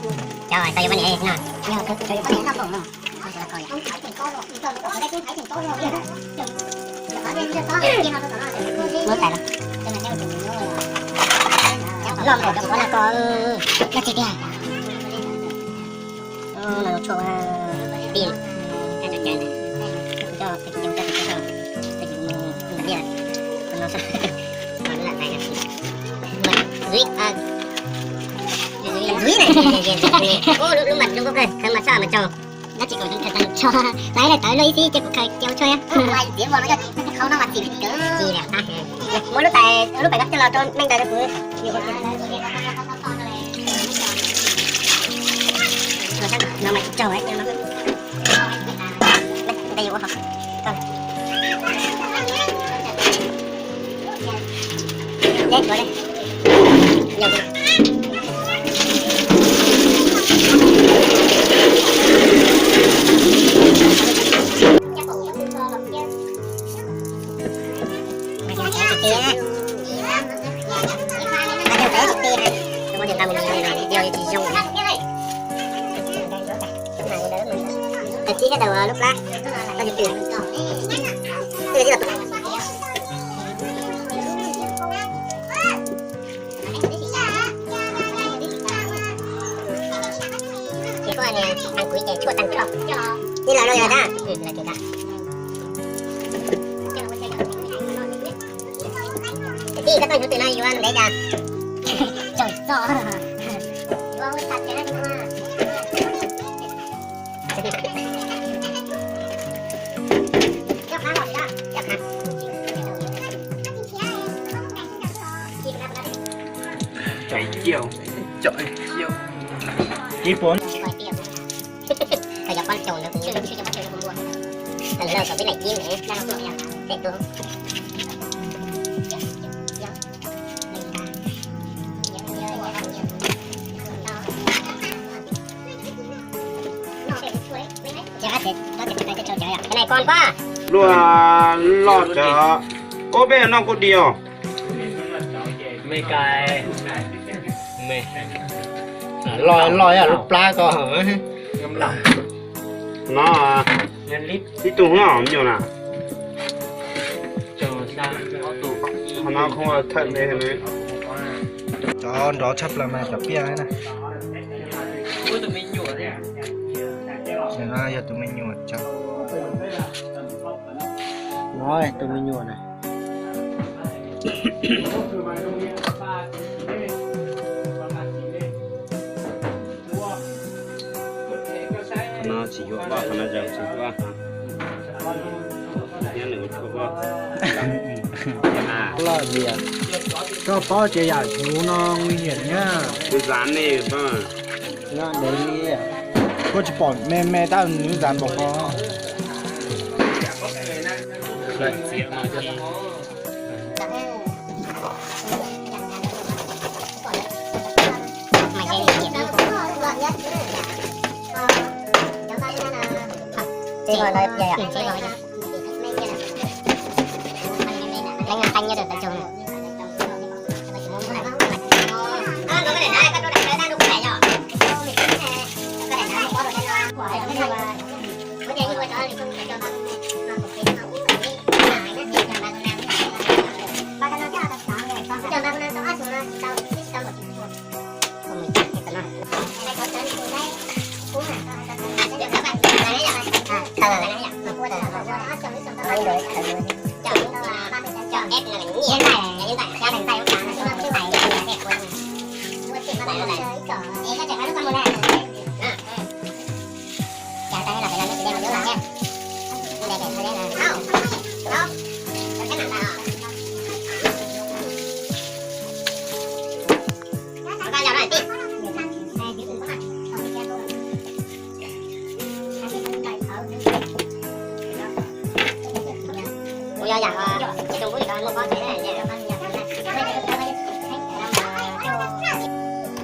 Cov tau yuav poj niam no. Muab tais los. Loj npaum cov kuv no ko, loj tiag tiag. No tshuaj pij, cov cawv ntawd. Ua, lub, lub mas zoo nkauj kawg, khaws mas tshaj mas tsaug. Dab tsi kuv khaws tag tso, laiv lawm tawv luaj ib xib ces kuv khaws ces ua tshua. Muab lub tais, lub pem koj coj los rau me ntawd rau kuv. No mas tsaug. Tib sab daws lub plab, tib sab daws. Ces koj niag tag kuv ces tshuaj tag tso. Ib los rau yog tag. Kwv tij, koj tuaj hnyuv twm no yuav ntev cas? Tsaug txog. Cov ib puas. Koj cov pab caum ntawd kuv tsis muab tseg rau kuv npua. Lawv tau peb daim cib ne, tej tuaj. Luaj loj cov, ub peb noj kuj di os. Loj loj lub plab ko. No, ib tug hov me nyuam na. Qhov no khoob thawj me. Cov nrov tshaj plaws mas cov piaj na. No yog tus me nyuam tsav. No tus me nyuam na. Qhov no tsis yuav poj, qhov no zaws tsis yuav. Nyob nws ua tshuaj poj. Loj diam. Koj paub tias yam hnyuv no nguy hiểm na. Kuv zav nej poj. Nyob ntev li. Koj tsis pom me me tab nws zav npaum ko. Kuv yog yam ces zoo npub ko muaj pob tsev na.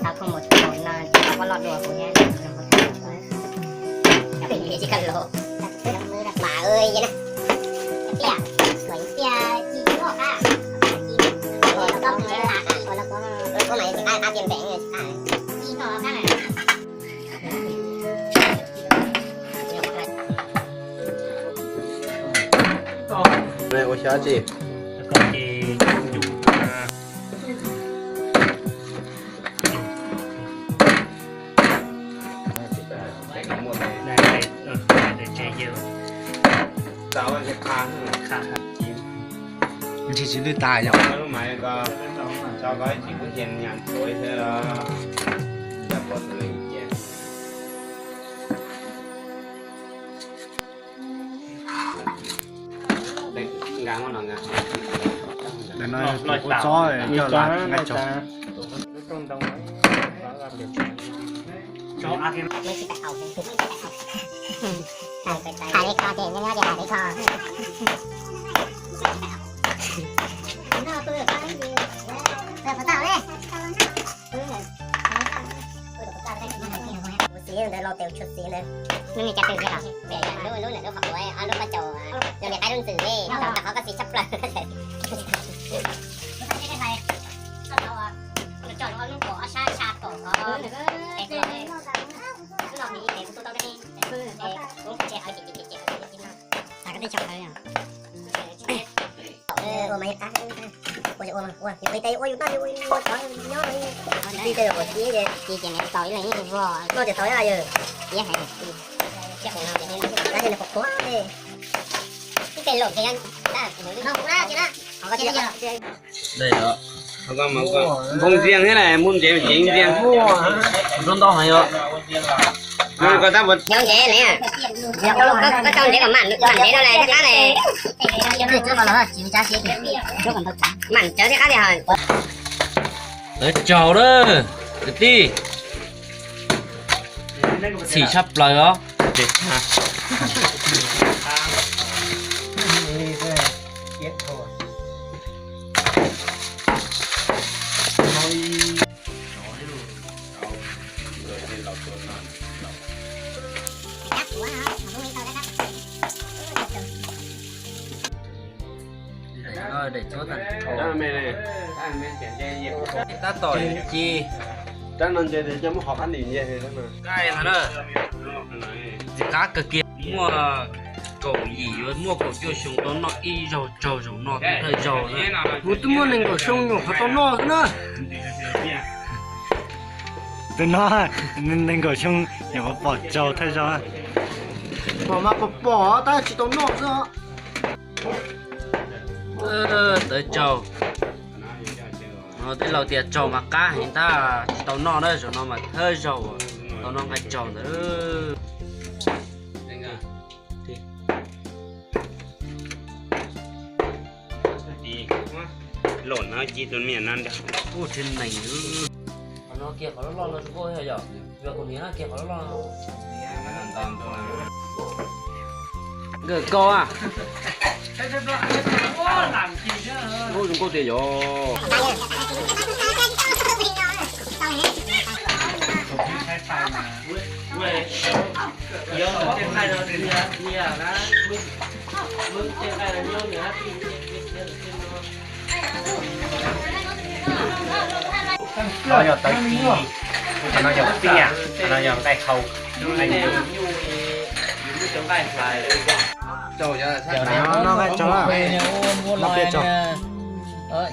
Tau khoo mus no pob loj dua kuv thiab. Tsis kaj los mas ua na. Tiaj, xuam tiaj ci muaj qab. Ua los koj mas qab tiaj npeem. Ua xyab tsi. Tsis tsis lwj tas yog. Ntawm no ua txob coj los nqa tsaug. Hais li ko ces nyob nyob ces hais li ko. Kuv txiv ntawd los tes tshuav txiv ntawd. Lub me cas twg tiag los? Lub lub ntawm lub qhov uas ob lub pob caus, yog li qaib lub ntxwm li, tau qhov koj txiv tshaj plaws. Ua mas qab, ua ua mas ua, yus qi tes ua yus noj, yus ua yus noj, yus nyob li. Qi tes ua ci ces ci ces nws tau ib leeg ib vog. Noj ces tau ib yawg. Iab hais qab ces nws qhuav qhuav li. Ib tes laum ces noj kuv na ces na. Npoo ntxiag thiab na, npoo ntxiag ceev ntxiag. Zoo ntau heev yom. Nyob ntsev ne, koj tau ntsev kom mam ntsev no ne thiaj qab ne. Mam ntsev thiaj qab li hos. Lawv tsaug lawm kwv tij. Txhim tshaj plaws os. Tab tom ci nqaij no na, txiv qab kawg kiag. Muaj kaum yim yuav muaj kaum cuaj xyoo tau noj ib zaug tsaug zaum no thawj zaug na. Kuv twb muaj nees nkaum xyoo nyuam qhuav tau noj xwb na. Tus no nees nkaum xyoo nyuam qhuav pom tsaug thawj zaug. Pom mas pom pom tab tsis tau noj xwb. Tawv tsaug. Tej laus tias tsaug mas qab heev tab tsis tau noj na, zaum no mas thawj zaug tau noj nqaij tsaug ntawd. Los no ci tus niam no nrog kuj tsis neeg. Qhov no kiag qhov loj loj no tsis koj yog, yog kuv niam kiag qhov loj loj. Nkawm koj a. Zoo nkauj tiag yog. Qhov no yog tawv ci, qhov no yog piaj, qhov no yog nqaij hau.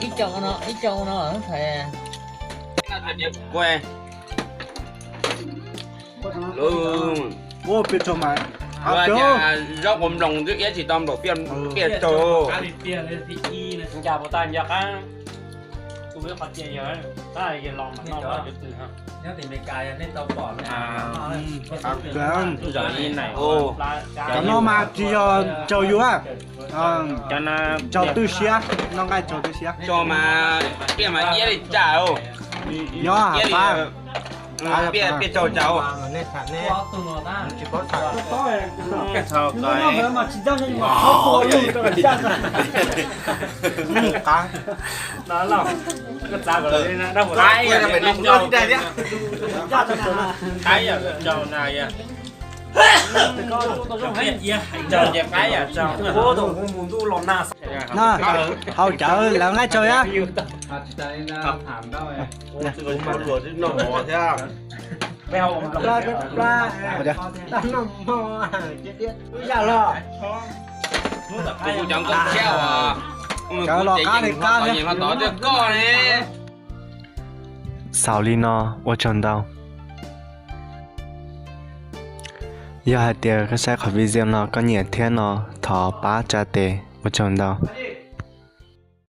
Ib co no, ib co no. Zaub qhuav nploos twb iab tsis tau nplaum piaj tsaug. Cov no mas tsis yog tsaug yus, tsaug twb siab, noj nqaij tsaug twb siab. Tsaug mas piaj mas iab li tsam, nyob hais pab. Piaj tsaug tsam. Neeg qab. Na, haus cawv lawv nqaij tsaug yab. Cov los qab li qab thiab. Xaus li no, ua tsaug ntau. Yog hais tias koj saib qhov video no koj nyiam thiab no, thov pab tsa tes, ua tsaug ntau.